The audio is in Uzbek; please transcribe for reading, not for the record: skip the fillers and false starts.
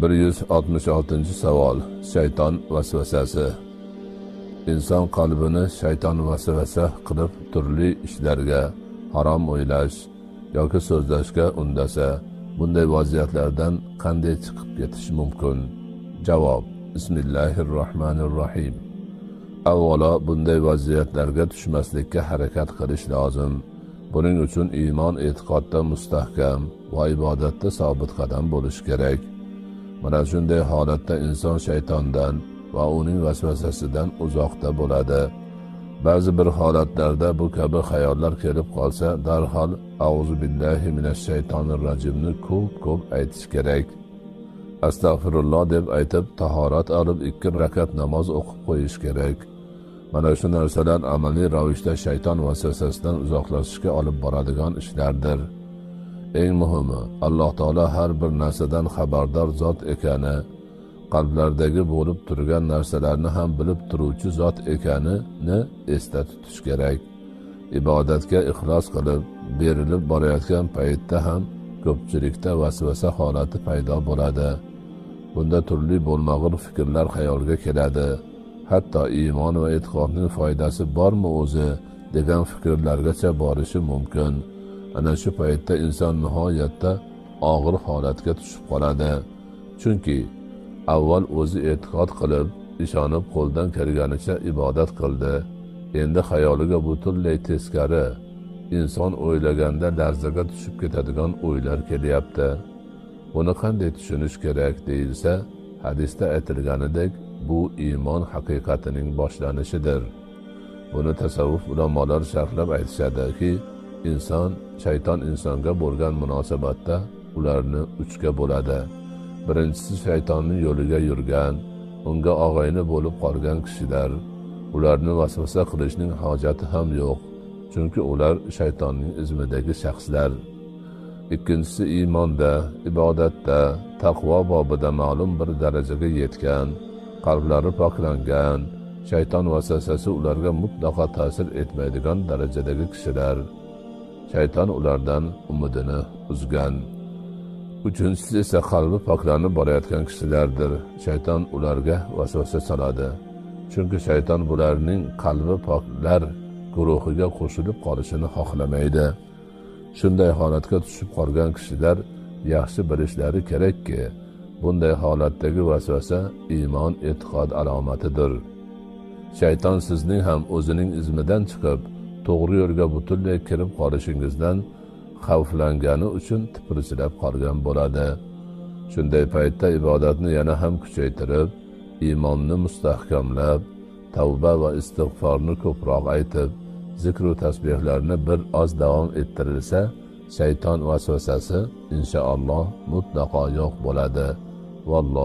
166-savol. Shayton vasvasasi. Inson qalbini shayton vasvasa qilib turli ishlarga, harom o'ylash yoki so'zlashga undasa, bunday vaziyatlardan qanday chiqib ketish mumkin? Javob: Bismillahirrohmanirrohim. Avvalo bunday vaziyatlarga tushmaslikka harakat qilish lozim. Buning uchun iymon e'tiqodda mustahkam va ibodatda sobit qadam bo'lish kerak. Mana shunday holatda inson shaytondan va uning vasvasasidan uzoqda bo'ladi. Ba'zi bir holatlarda bu kabi xayollar kelib qolsa, darhol auzu billahi minash shaytonir rojimni ko'p-ko'p aytish kerak. Astag'firulloh deb aytib, tahorat olib 2 rakat namoz o'qib qo'yish kerak. Mana shu narsalar amaliy ravishda shayton vasvasasidan uzoqlashishga olib boradigan ishlardir. Eng muhimi, Alloh taolo har bir narsadan xabardor zot ekani, qalblardagi bo'lib turgan narsalarni ham bilib turuvchi zot ekanini esda tutish kerak. Ibodatga ixlos qilib, berilib borayotgan paytda ham ko'pchilikda vasvasa holati paydo bo'ladi. Bunda turli bo'lmag'ur fikrlar xayolga keladi. Hatto iymon va e'tiqodning foydasi bormi o'zi degan fikrlargacha borishi mumkin. Ana shu paytda inson nihoyatda og'ir holatga tushib qoladi. Chunki avval o'zi e'tiqod qilib, ishonib qo'ldan kelganicha ibodat qildi. Endi xayoliga butunlay teskari, inson o'ylaganda larzaga tushib ketadigan o'ylar kelyapti. Buni qanday tushunish kerak deyilsa, hadisda aytilganidek, bu iymon haqiqatining boshlanishidir. Buni tasavvuf ulamolar sharhlab aytishadiki, inson shayton insonga bo'lgan munosabatda ularni uchga bo'ladi. Birinchisi shaytonning yo'liga yurgan, unga og'ayni bo'lib qolgan kishilar. Ularni vasvasa qilishning hojati ham yo'q, chunki ular shaytonning izmidagi shaxslar. Ikkinchisi iymonda, ibodatda, taqvo bobida ma'lum bir darajaga yetgan, qalblari poklangan, shayton vasvasasi ularga mutlaqo ta'sir etmaydigan darajadagi kishilar. Shayton ulardan umidini uzgan. Uchinchisi esa qalbi poklanib borayotgan kishilardir. Shayton ularga vasvasa soladi. Chunki shayton bularning qalbi poklar guruhiga qo'shilib qolishini xohlamaydi. Shunday holatga tushib qolgan kishilar yaxshi bilishlari kerakki, bunday holatdagi vasvasa iymon e'tiqod alomatidir. Shayton sizning ham o'zining izmidan chiqib, to'g'ri yo'lga butunlay kirib qolishingizdan xavflangani uchun tipirchilab qolgan bo'ladi. Shunday paytda ibodatni yana ham kuchaytirib, iymonni mustahkamlab, tavba va istig'forni ko'proq aytib, zikr va tasbihlarni bir oz davom ettirilsa, shayton vasvasasi inshaalloh mutlaqo yo'q bo'ladi. Vallohu